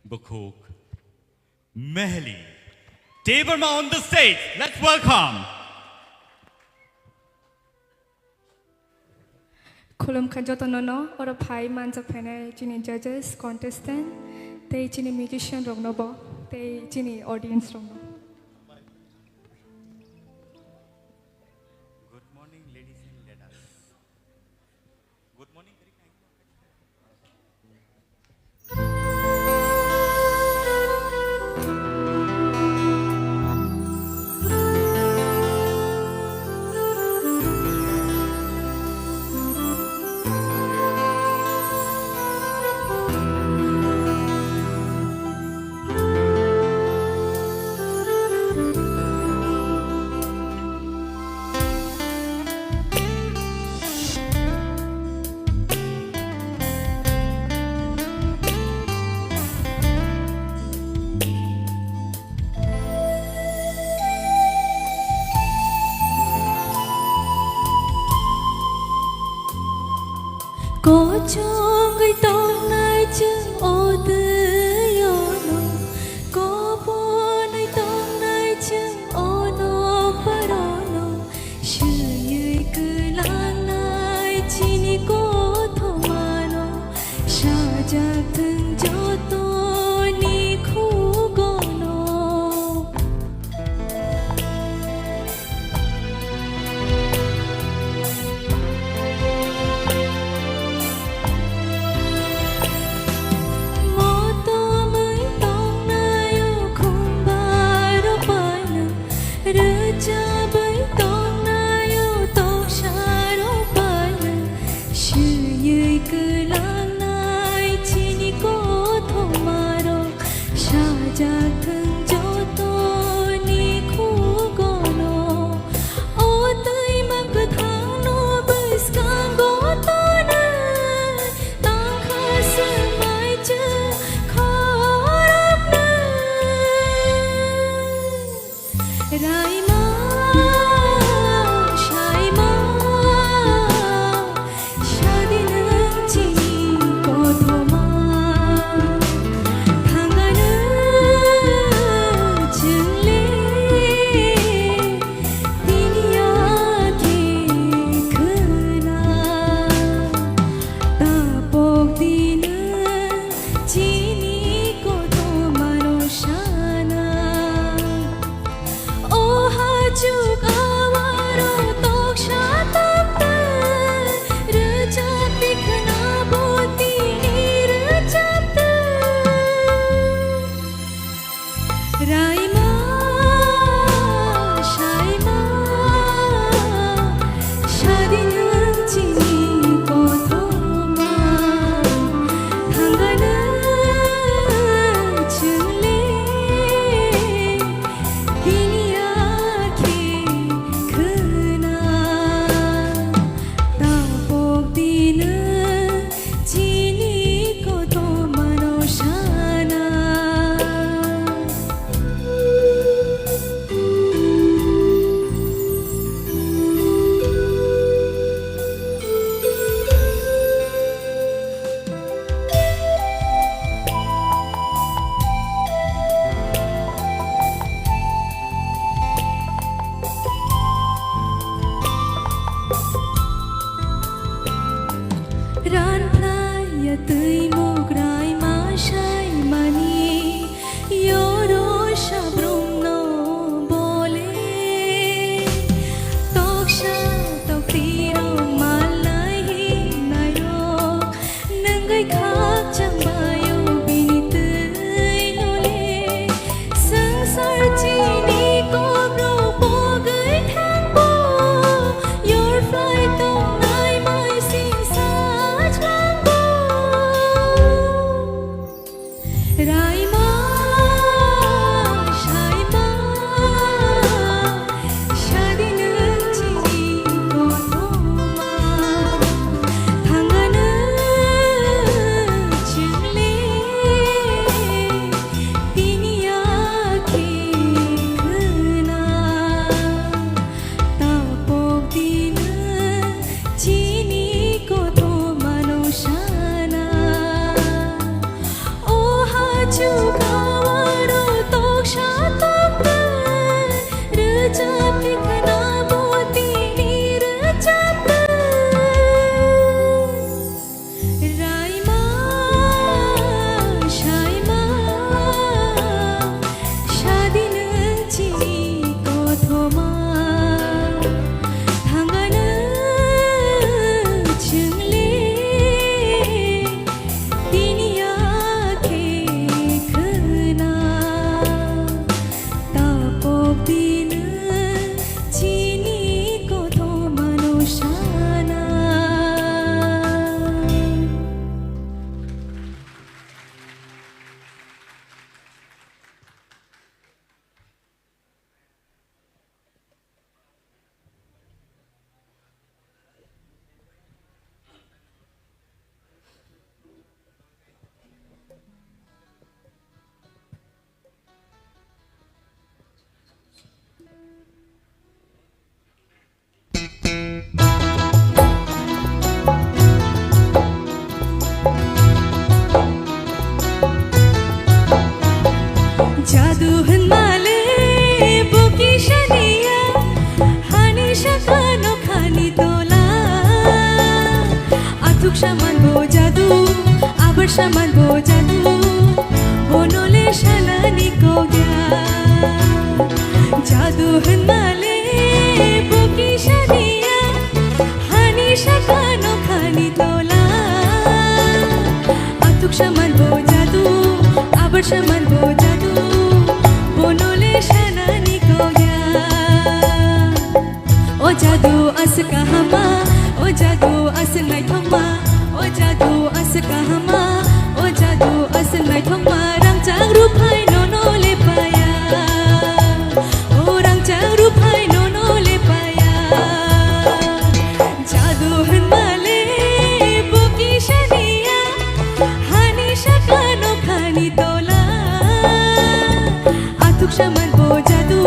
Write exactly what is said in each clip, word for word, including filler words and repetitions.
Bukhuk Mehli Debbarma on the stage. Let's welcome. Khulumkha jotono no, oro phai manjak phainai chini judges, contestant, tei chini musician rokno bo, tei chini audience rokno. Good morning, ladies and ladies. Good morning. Kochongwi tongnai chwng o twi-o no, koponwi tongnai chwng ono paro no, swiwi kwlangnai chini kothoma no, sajak thwng jotoni khugo no. Motomwi tongnai o khumba rok bai no, rwchabwi tongnai o toksa rok bai no, swiwi kwlangnai chini kothoma rok. Sajak thwng jotoni khugo no, o twima kwthang no bwskango tonwi, tangkha swmai chwng khoroknwi. Raima, saima, sadi nwng chini kothoma. Thangano chwngle tini yakhe khwna. Tapok di nwng chini kothomano sana. O hachuk awaro toksa tokta, rwchap bikhna botini rwchapta. Raima, saima, sadi nwng chini kothoma, thangano chwngle. Tini yakhe khwna, tapok di nwng chini kothomano sana. Ranphlaiya twi mukrai ma saimani, yoro sabrumno bole. Toksa toktirok malnai himnairok, nwngwi khakchang baio bini twi nole. Swngchar chini kokrok pogwi thangbo, yorphlai tongnai maising sajlango. Raima, saima, sadi nwng chini kothoma, thangano chwngle, tini yakhe khwna, tapok di nwng chini kothomano sana. O ha Chukhawaro toksa tokta, rwchaphi khna bo tini rwchapta. Raima, saima, sadi nwng chini kothoma, thangano chwngle. Tini ya khe khwna, tapok dino chini kothomano sana. Jadu hwnmale bo kisa niya, hani saka nokhani tola. Athuk saman bo jadu, abar saman bo jadu, bonole sanani kogya. Jadu hwnmale bo kisa niya, hani saka nokhani tola. Athuk saman bo jadu, abar saman bo jadu, bonole sanani kogya. O jadu aswk kahama, o jadu aswk naithokma, o jadu aswk kahama, o jadu aswk naithokma, rangchak ruphai nono lepaya. O rangchak ruphai nono lepaya. Jadu hwnmale bo kisa niya, hani saka nokhani tola. Athuk saman bo jadu,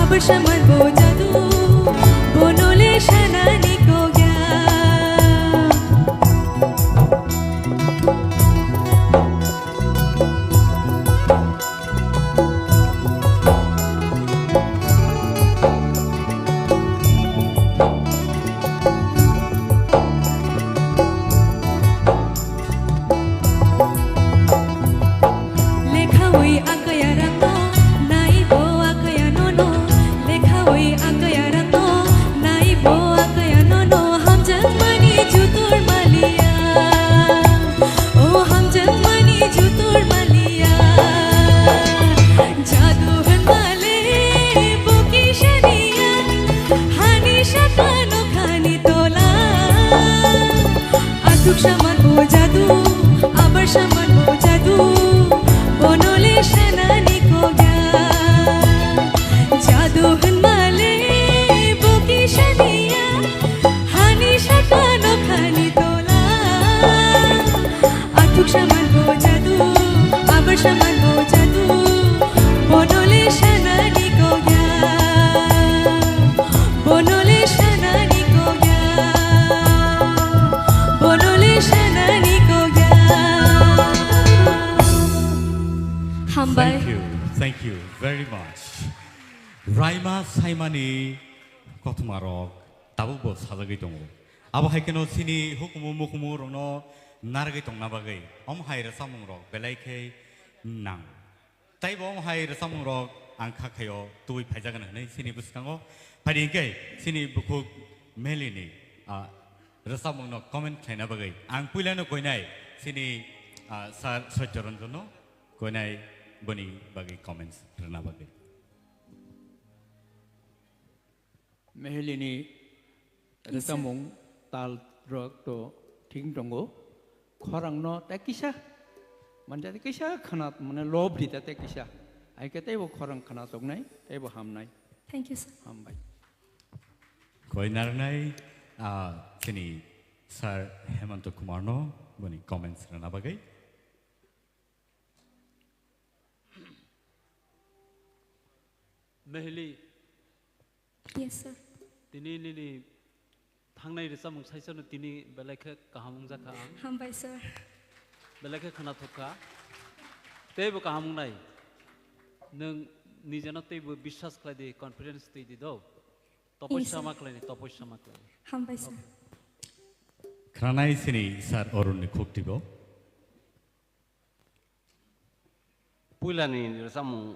abar saman bo jadu, bonole sanani kogya. Lekhawi akaya rangno, naibo akaya nono. Lekhawi akaya rangno, naibo akaya nono. Hamjakmani jutur maliya, o hamjakmani jutur maliya. Jadu hwnmale bo kisa niya, hani saka nokhani tola. Athuk saman bo jadu, abar saman bo jadu, bonole sanani kogya. Jadu hwnmale bo kisa niya, hani saka nokhani tola. Athuk saman bo jadu, abar saman bo jadu, bonole sanani kogya, bonole sanani kogya, bonole sanani kogya. Hambai. Thank you, thank you very much. Raima Saimani kothoma rok tabuk bo sajagwi tongo. Abo hai kheno chini hukumu mukumu rokno narwgwi tongna bagwi omo hai rwchapmung rok belai khe nang. Tei bo omo hai rwchapmung rok ang kha khaio tubui phaijagan hwnwi chini bwskango. Phaidi hwnkhe chini bukhuk Melini, ah, rwchapmungno comment khlaina bagwi ang puilano koinai chini, ah, Sir Satya Ranjanno koinai boni bagwi comments rwna bagwi. Mehelini Yes, sir. Rwchapmung tal rok to thik tongo. Khorangno tei kisa, mane tei kisa khna, mane lobri ta tei kisa. Hai khe teibo khorang khna choknai, teibo hamnai. Thank you, sir. Hambai. Koi narnai, ah, chini Sir Hemanta Kumarno boni comments rwna bagwi. Mehli. Yes, sir. Tini nini thangnai rwchapmung saisano tini belai khe kaham wngjakha ang. Hambai, sir. Belai khe khwnathok kha. Teibo kaham wngnai. Nwng nijeno teibo biswas khlai di, confidence twi di do. Yes, sir. Topossa ma khlai ni, topossa ma khlai ni. Hambai, sir. Khranai sini sir Arun ni khuk tibo. Puila ni rwchapmung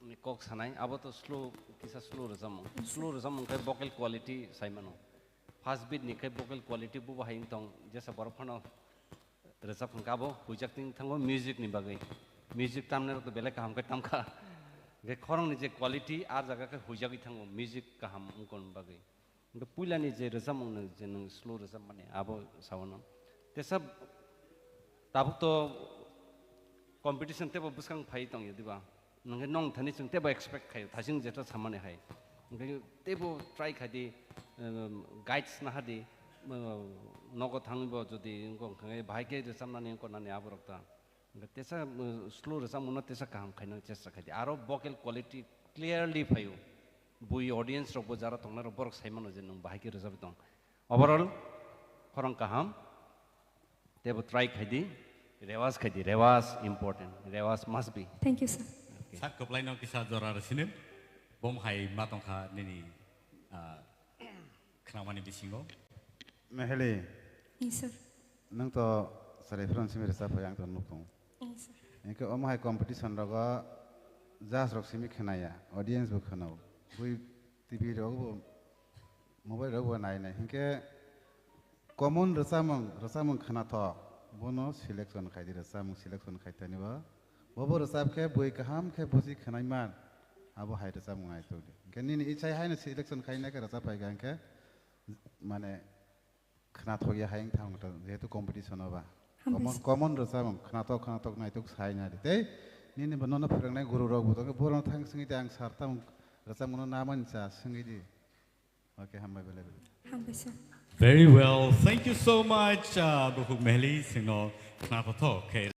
ni kok sanai, abo to slow, kisa slow rwchapmung. Yes, sir. Slow rwchapmung khe vocal quality sai mano. First beat ni khe vocal quality bubo hai wng tong, jesa borok phano rwchap hwnkhe abo huijak twi thango music ni bagwi. Music tamnai rok to belai kaham khe tamkha. Hwnkhe khorang ni je quality, a jaga khe huijagwi thango music kaham wngkon bagwi. Hwnkhe puila ni je rwchapmung no je nwng slow rwchapmani abo sao no. Tesa tabuk to competition tebo bwskang phai tongya diba? Nwng khe nong thani chwng tebo expect khaio, thasing jeto samani hai. Hwnkhe tebo try khai di, um, guides naha di, um, nogo thangwi bo jodi wngkha hwnkhe bahai khe rwchapnani wngkha nani aborok ta. Hwnkhe tesa, um, slow rwchapmano tesa kaham khaina chesta khai di. Aro vocal quality clearly phaio. Bui audience rok bo jara tongnai rok borok sai mano je nwng bahai khe rwchapwi tong. Overall, khorang kaham. Tebo try khai di, rewas khai di, rewas important, rewas must be. Thank you, sir. Okay. Sak kwplai no kisa jora rw sini, bom hai ma tongkha nini, ah, khnamani bisingo. Meheli. Yes, sir. Nwng to chwrai phano simi rwchap phai ang to nuk tongo. Yes, sir. Hwnkhe omo hai competition rogo judge rok simi khnaya, audience bo khnao. Bui T V rogo bo, mobile rogo bo nai nai. Hwnkhe common rwchapmung, rwchapmung khnathok, bono selection khai di, rwchapmung selection khai tani bo. Bobo rwchap khe bui kaham khe buji khnai man, abo hai rwchapmung nai tok di. Hwnkhe nini ichai haino selection khai nai khe rwchap phai kha hwnkhe, mane, khnathok ya hai wng thang ta, jehetu competition o ba. Hambai. Common, sir. Common rwchapmung, khnathok, khnathok naitok sai nai di. Tei nini bo nono phwrwngnai guru rok bo tongkhe, bohrokno thang swngwi di, ang sir, tamo rwchapmungno na mani cha swngwi di. Okay, hambai belai belai. Hambai, sir. Very well. Thank you so much, uh, Bukhuk Mehli, singno khnathok khe